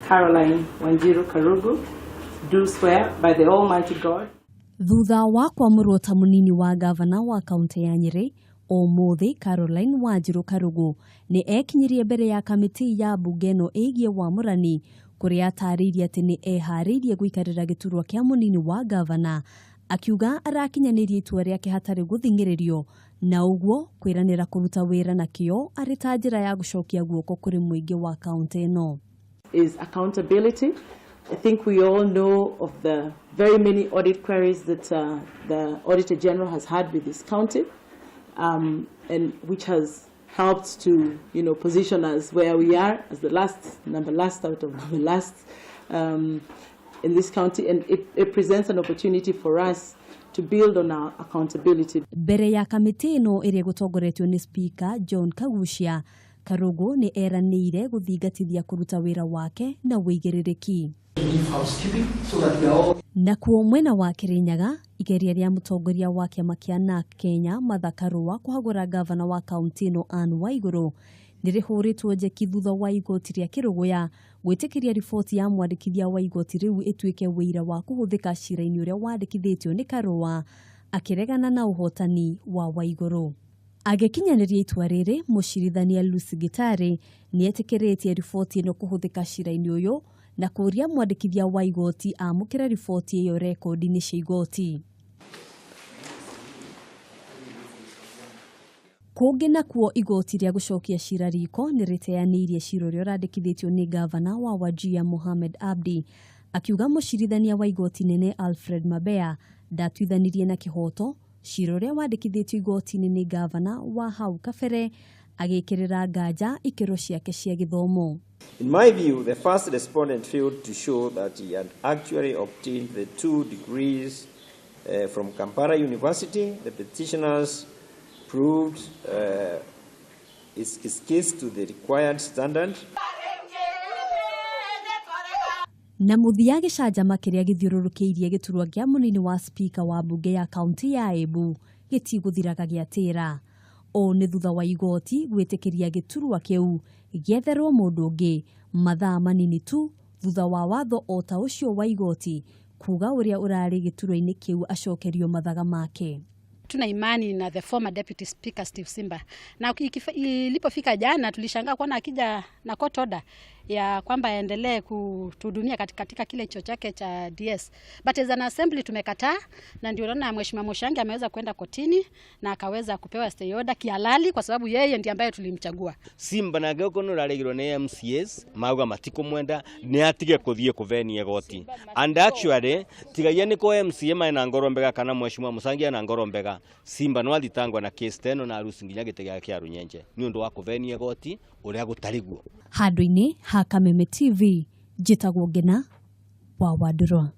Caroline Wanjiru Karugu, do swear by the Almighty God. Thutha wa kwamũrwo ta mũnini wa gavana wa kaunti ya Nyĩrĩ, ũmũthĩ Caroline Wanjiru Karugu nĩ ekinyirie mbere ya kamĩtĩ ya mbunge ĩno ĩgiĩ wamũrani kũrĩa atarĩirie atĩ nĩ eharĩirie gũikarĩra gĩturwa kĩa mũnini wa gavana, akiuga arakinyanĩria itua rĩake hatarĩ gũthing'ĩrĩrio na ũguo kwĩranĩra kũruta wĩra na kĩo arĩ ta njĩra ya gũcokia guoko kũrĩ mũingĩ wa kaunti ĩno. Is accountability. I think we all know of the very many audit queries that the Auditor General has had with this county, and which has helped to, position us where we are as the last, number last out of the last in this county, and it presents an opportunity for us to build on our accountability. Mbere ya kamĩtĩ ĩno ĩrĩa ĩgũtongoretio nĩ Speaker John Kagucia, Karugu nĩ eranĩire gũthingatithia kũruta wĩra wake na wĩigĩrĩrĩki. Nakuo mwena wa Kirinyaga, igeria rĩa mũtongoria wa kĩama kĩa NARC Kenya Martha Karua kũhagũra gavana wa kaunti ĩno Anne Waigũrũ nĩ rĩhũrĩtwo njeki thutha wa igoti rĩa Kĩrũgũya gwĩtĩkĩria riboti ya mwandĩkithia wa igoti rĩu ĩtuĩke wĩira wa kũhũthĩka cira-inĩ ũrĩa wandĩkithĩtio nĩ Karua akĩregana na ũhotani wa Waigũrũ. Agĩkinyanĩria itua rĩrĩ, mũcirithania Lucy Gitari nĩ etĩkĩrĩtie riboti ĩno kũhũthĩka cira-inĩ ũyũ na kũũria mwandĩkithia wa igoti amũkĩre riboti ĩyo rekondi-inĩ cia igoti. Kũngĩ nakuo igoti rĩa gũcokia cira riko nĩ rĩteanĩirie cira ũrĩa ũrandĩkithĩtio nĩ gavana wa Wajir Mohamed Abdi, akiuga mũcirithania wa igoti nene Alfred Mabea ndatuithanirie na kĩhoto cira ũrĩa wandĩkithĩtio igoti-inĩ nĩ gavana wa hau kabere agĩkĩrĩra nganja ikĩro ciake cia gĩthomo. In my view, the first respondent failed to show that he had actually obtained the 2 degrees from Kampala University. The petitioners proved his case to the required standard. Na mũthia gĩcanjama kĩrĩa gĩthiũrũrũkĩirie gĩturwa kĩa mũnini wa spika wa mbunge ya kaunti ya Embu gĩtigũthiraga gĩatĩra. Ũũ nĩ thutha wa igoti gwĩtĩkĩria gĩturwa kĩu gĩetherwo mũndũ ũngĩ mathaa manini tu thutha wa watho o ta ũcio wa igoti kuga ũrĩa ũrarĩ gĩturwa-inĩ kĩu acokerio mathaga make. Tuna imani na the former deputy speaker Steve Simba, na ilipofika jana tulishangaa kuona akija na court order ya kwamba aendelee kutuhudumia katika kile cheo chake cha DS, but as an assembly tumekataa, na ndio unaona Mheshimiwa Mushangi ameweza kwenda kotini na akaweza kupewa stay order kihalali kwa sababu yeye ndiye ambaye tulimchagua. Simba na geko no raregirwo ni MCAs mauga matikumwenda ni atige kuthie kuvenia goti, and actually tigaia ni ko MCA maina ngoro mbega kana Mheshimiwa Musangi ana ngoro mbega. Simba no athitangwa na case teno na arusi nginya gĩtĩ gĩake kĩa Runyenje ni undu wa kuvenia goti uria gũtariguo. Handũ-inĩ ha Kameme TV, njĩtagwo Ngena wa Wandũrwa.